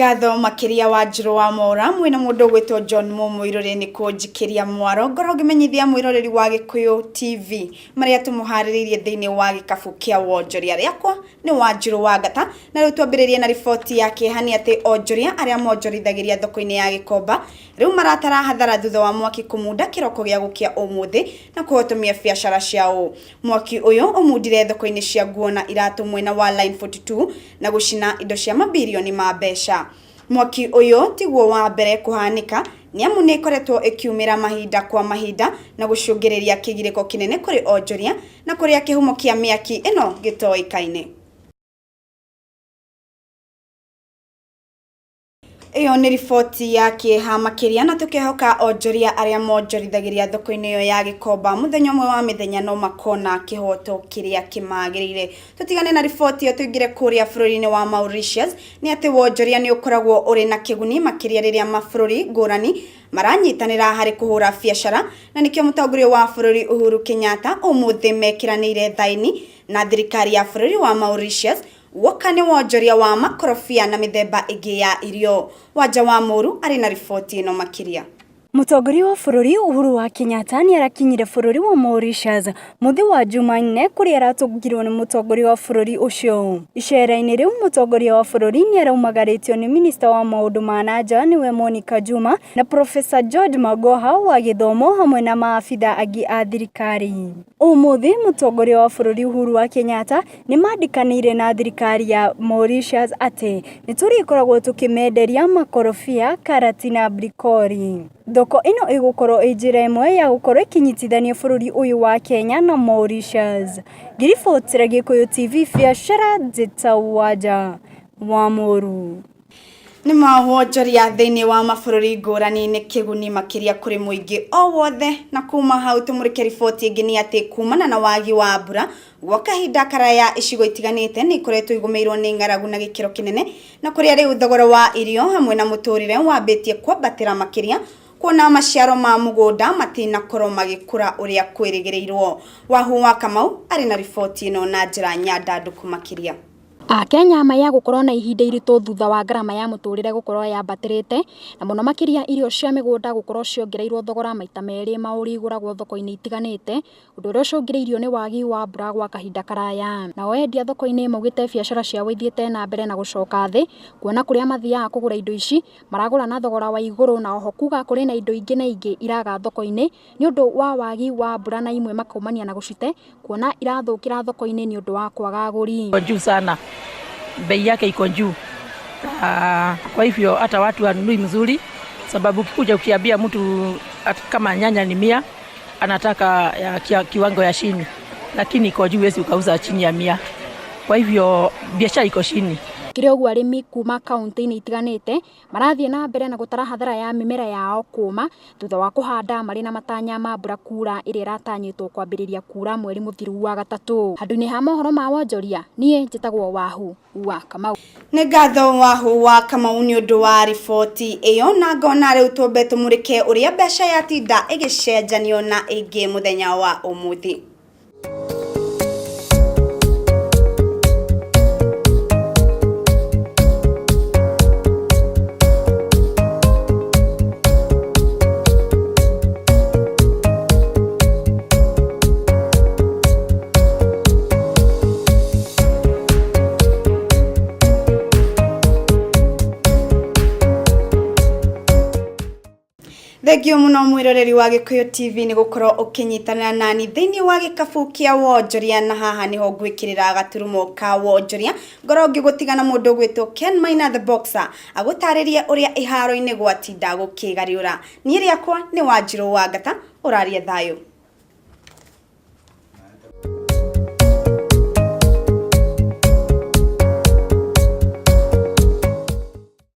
Nĩ ngatho makĩria Wanjirũ wa Mwaũra mwĩna mũndũ ũgwĩtwo John Mũmũirũrĩ nĩ kũnjikĩria mwaro ngorwo ngĩmenyithia mwĩroreri wa Gĩkũyũ TV marĩa tũmũharĩrĩirie thĩinĩ wa gĩkabu kĩa wonjoria. Rĩakwa nĩ Wanjirũ wa Ngata na rĩu twambĩrĩrie na riboti ya kĩeha nĩ atĩ onjoria arĩa monjorithagĩria thoko-inĩ ya Gĩkomba rĩu maratara hathara thutha wa mwaki kũmunda kĩroko gĩa gũkĩa ũmũthĩ na kũhotomia biacara ciao. Mwaki ũyũ ũmundire thoko-inĩ cia nguo na iratũ mwena wa Line 42 na gũcina indo cia mabirioni ma mbeca. Mwaki ũyũ tiguo wa mbere kũhanĩka nĩamu nĩ ĩkoretwo ĩkiumĩra mahinda kwa mahinda na gũcũngĩrĩria kĩgirĩko kĩnene kũrĩ onjoria na kũrĩa kĩhumo kĩa mĩaki ĩno gĩtoĩkaine. Ĩyo nĩ riboti ya kĩeha makĩria na tũkehoka onjoria arĩa monjorithagĩria thoko-inĩ ĩyo ya Gĩkomba mũthenya ũmwe wa mĩthenya no makona kĩhoto kĩrĩa kĩmagĩrĩire. Tũtigane na riboti ĩyo tũingĩre kũrĩa bũrũri-inĩ wa Mauritius nĩ atĩ wonjoria nĩ ũkoragwo ũrĩ na kĩguni makĩria rĩrĩa mabũrũri ngũrani maranyitanĩra harĩ kũhũra biacara na nĩkĩo mũtongoria wa bũrũri Uhuru Kenyatta ũmũthĩ mekĩranĩire thaĩni na thirikari ya bũrũri wa Mauritius Woka nĩ wonjoria wa makorobia na mĩthemba ĩngĩ ya irio. Wanja wa Mũru arĩ na riboti ĩno makĩria. Mũtongoria wa bũrũri Uhuru wa Kenyatta nĩ arakinyire bũrũri wa Mauritius mũthĩ wa Jumanne kũrĩa aratũngirwo nĩ mũtongoria wa bũrũri ũcio. Icera-inĩ rĩu mũtongoria wa bũrũri nĩ araumagarĩtio nĩ minista wa maũndũ ma na nja nĩwe Monica Juma na Professor George Magoha wa gĩthomo hamwe na maabitha angĩ a thirikari. Ũmũthĩ mũtongoria wa bũrũri Uhuru wa Kenyatta nĩ mandĩkanĩire na thirikari ya Mauritius atĩ nĩ tũrĩkoragwo tũkĩmenderia makorobia, karati na brikori. Thoko ĩno ĩgũkorwo ĩ njĩra ĩmwe ya gũkorwo ĩkĩnyitithania bũrũri ũyũ wa Kenya na Mauritius. Ngĩribotera Gĩkũyũ TV biacara njĩta Wanja wa Mũru. Nĩ ma wonjoria thĩinĩ wa mabũrũri ngũrani nĩ kĩguni makĩria kũrĩ mũingĩ o wothe na kuma hau tũmũrĩke riboti ĩngĩ nĩ atĩ kumana na wagi wa mbura gwa kahinda karaya icigo itiganĩte nĩ ikoretwo igũmĩirwo nĩ ng'aragu na gĩkĩro kĩnene na kũrĩa rĩu thogora wa irio hamwe na mũtũrĩre wambĩtie kwambatĩra makĩria kuona maciaro ma mũgũnda matinakorwo magĩkũra ũrĩa kwĩrĩgĩrĩirwo. Wahu wa Kamau arĩ na riboti ĩno na njĩra nyandandũku makĩria. Akenya ma ya gũkorwo na ihinda iritũ thutha wa ngarama ya mũtũrĩre gũkorwo yambatĩrĩte, na mũno makĩria irio cia mĩgũnda gũkorwo ciongereirwo thogora maita merĩ ma ũrĩa igũragwo thoko-inĩ itiganĩte, ũndũ ũrĩa ũcũngĩrĩirio nĩ wagi wa mbura gwa kahinda karaya. Nao endia thoko-inĩ maugĩte biacara ciao ithiĩte na mbere na gũcoka thĩ, kuona kũrĩa mathiaga kũgũra indo ici, maragũra na thogora wa igũrũ na oho kuga kũrĩ na indo ingĩ na ingĩ iraga thoko-inĩ, nĩ ũndũ wa wagi wa mbura na imwe makaumania na gũcite, kuona irathũkĩra thoko-inĩ nĩ ũndũ wa kwaga agũri. Iko juu sana, bei yake iko juu. Kwa hivyo hata watu wanunui mzuri, sababu ukikuja ukiambia mtu kama nyanya ni 100 anataka ya kiwango ya chini, lakini iko juu, huwezi ukauza chini ya 100. Kwa hivyo biashara iko chini. Kĩrĩ ũguo arĩmi kuma kaunti-inĩ itiganĩte Marathiĩ na mbere na gũtara hathara ya mĩmera yao kũma thutha wa kũhanda marĩ na matanya ma mbura kura ĩrĩa ĩratanyĩtwo kwambĩrĩria kura mweri mũthiru wa gatatũ. Handũ-inĩ ha mohoro ma wonjoria, niĩ njĩtagwo Wahu wa Kamau. Nĩ ngatho Wahu wa Kamau nĩ ũndũ wa riboti ĩyo na ngona rĩu twambe tũmũrĩke ũrĩa mbeca yatinda ĩgĩcenjanio na ĩngĩ mũthenya wa ũmũthĩ. Thengio mũno mwĩroreri wa Gĩkũyũ TV nĩ gũkorwo ũkĩnyitanĩra nani thĩinĩ wa gĩkabu kĩa wonjoria na haha nĩho ngwĩkĩrĩra gaturumo ka wonjoria ngorwo ngĩgũtiga na mũndũ ũgwĩtwo Ken Maina the Boxer agũtarĩrie ũrĩa ĩharo-inĩ gwatinda gũkĩgariũra. Niĩ rĩakwa nĩ Wanjirũ wa Ngata, ũraria thayũ.